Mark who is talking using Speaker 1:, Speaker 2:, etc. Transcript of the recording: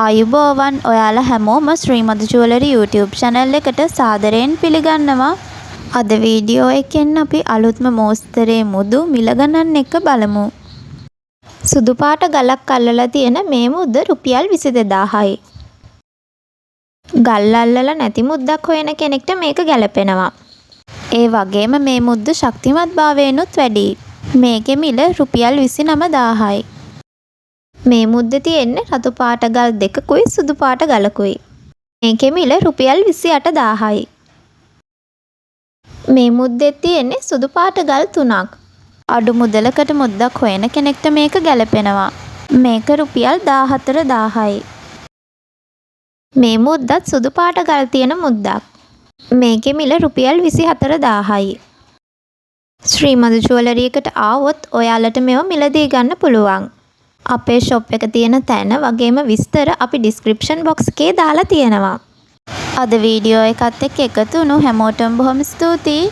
Speaker 1: ආයුබෝවන්, ඔයාලා හැමෝම ශ්‍රී මధు ජුවලරි YouTube channel එකට සාදරයෙන් පිළිගන්නවා. අද වීඩියෝ එකෙන් අපි අලුත්ම මෝස්තරේ මුදු මිල ගණන් එක්ක බලමු. සුදු පාට ගලක් අල්ලලා තියෙන මේ මුද්ද රුපියල් 22,000යි. ගල් අල්ලලා නැති මුද්දක් හොයන කෙනෙක්ට මේක ගැලපෙනවා. ඒ වගේම මේ මුද්ද ශක්තිමත් භාවයෙනුත් වැඩියි. මේකෙ මිල රුපියල් 29,000යි. මේ මුද්දේ තියෙන්නේ රතු පාට ගල් දෙකකුයි සුදු පාට ගලකුයි. මේකෙ මිල රුපියල් 28,000යි. මේ මුද්දෙත් තියෙන්නේ සුදු පාට ගල් තුනක්. අඩු මුදලකට මුද්දක් හොයන කෙනෙක්ට මේක ගැලපෙනවා. මේක රුපියල් 14,000යි. මේ මුද්දත් සුදු පාට ගල් තියෙන මුද්දක්. මේකෙ මිල රුපියල් 24,000යි. ශ්‍රී මధు ජුවලරි එකට ආවොත් ඔයාලට මේවා මිලදී ගන්න පුළුවන්. අපේ ෂොප් එක තියෙන තැන වගේම විස්තර අපි ඩිස්ක්‍රිප්ෂන් බොක්ස් එකේ දාලා තියෙනවා. අද වීඩියෝ එකත් එක්ක එකතු වුණු හැමෝටම බොහොම ස්තුතියි.